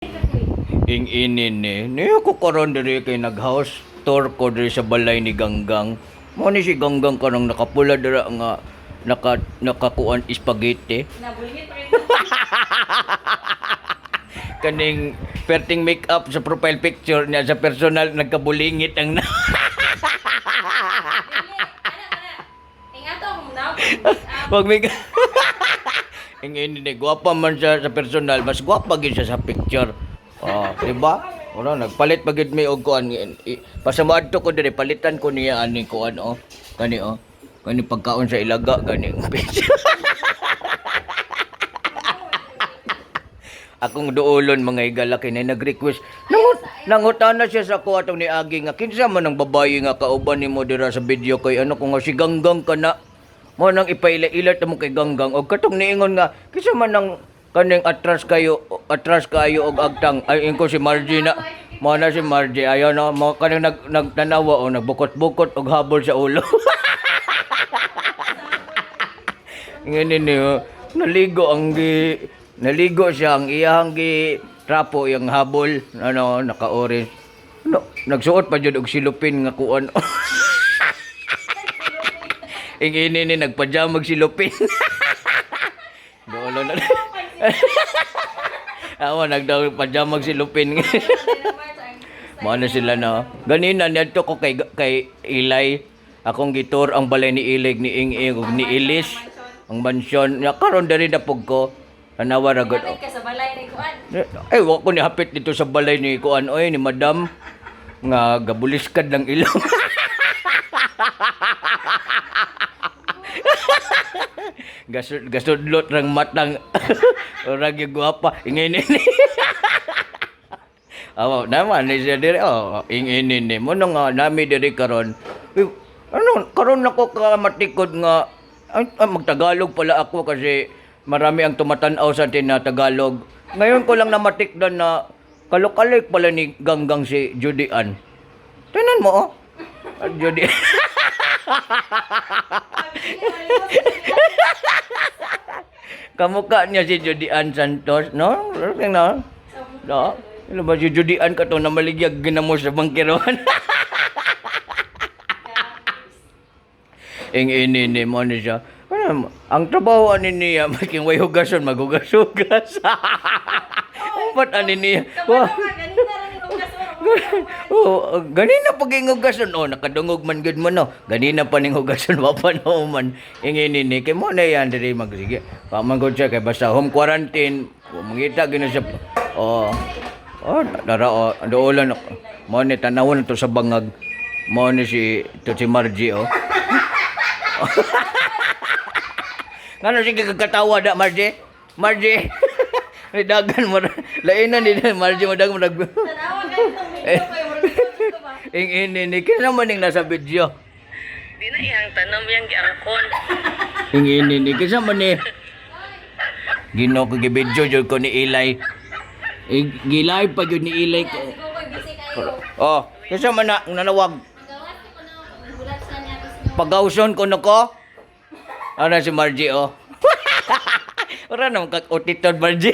Ing ini ni. Niya ko karon diri kay nag-house tour ko diri sa balay ni Ganggang. Mo ni si Ganggang kanang nakapula dira nga nakakuan spaghetti. Nabulingit pa kayo. Kaning perting make-up sa profile picture niya sa personal nagkabulingit ang na. Dili, ana ana. Ingato akong daw. Wag make Ing ini ni gwapa man siya sa personal, mas gwapa gyud siya sa picture. Oh, di ba? Ora nagpalit pa gyud mi og kuan. Pasamaadto ko diri palitan ko niya ani kuan oh. Kani oh. Kani pagkaon sa ilaga gani. Akong duolon mga higala kay na nag-request. Nangutana siya sa ko atong niagi nga kinsa man ang babayi nga kauban nimo dira sa video kay ano ko nga si Ganggang ka na. Mo nang ipaila-ila ta mo kay Ganggang og katong niingon nga kinsa man ang kaning atras kayo og agtang ay ingko si Margie na. Mo na si Margie ayo no mo kaning nagtanawa o nagbukot-bukot og habol sa ulo. Ngene ni oh, naligo siya ang iyang gi trapo yang habol ano naka-orange. No, nagsuot pa jud og silupin nga kuan. Ing ini ni nagpajamag silupin. Doolo na. Awa nagdaw pajamag silupin. Mao na sila na. Ganina niadto ko kay kay Ilay. Akong gitor ang balay ni Ilig ni Ing Ing ug ni Ilis. Ang mansyon. Ya karon diri na pug ko. Tanawa ra gud. Hapit ka sa balay ni kuan. Eh, wa ko ni hapit dito sa balay ni kuan oy ni madam nga gabuliskad lang ilong. Gasud gasudlot rang matang ora gyud gwapa ingini ni. Awa naman ni siya diri oh ingini ni mo nga nami diri karon. Uy, ano karon nako ka matikod nga ay, ay, magtagalog pala ako kasi marami ang tumatanaw sa atin na Tagalog. Ngayon ko lang namatikdan na kalokalik pala ni Ganggang si Judy Ann. Tingnan mo oh. Ah, Judy. Kamukha niya si Judy Ann Santos, no? Tingnan. No? Ano ba si Judy Ann kato na maligyag ginamo sa bangkiroan? Ing ini ni mo ni siya. Ano, ang trabaho ani niya, making way hugason, maghugas-hugas. Ba't ani niya? Kabalo ka ganina ra ni hugas ora. Oh, ganina pag ing hugason, oh, nakadungog man gud mo no. Ganina pa ning hugason wa pa no man. Ing ini ni kay mo na yan diri magsige. Pa man gud siya kay basta home quarantine, wa mangita gyud na siya. Oh. Oh, dara oh, duolan ako. Mo ni tanawon to sa bangag. Mo ni si to si Margie oh. Ngano sige kagkatawa da Margie? Margie. May dagan mo. Lainan ni Margie mo dagan mo nag. Tanawa kayo itong video kay murag dito ba. Ing ini ni kaya naman ning nasa video. Di na iyang tanom yang giangkon. Ing ini ni kaya man ni. Ginoo ko gibidyo jud ko ni Ilay. Eh, Gilay pa jud ni Ilay ko. Ko koy busy kayo. Oh, kaya man na nanawag. Pagawson ko no ko. Ano si Margie oh. Ora naman kag utiton Margie.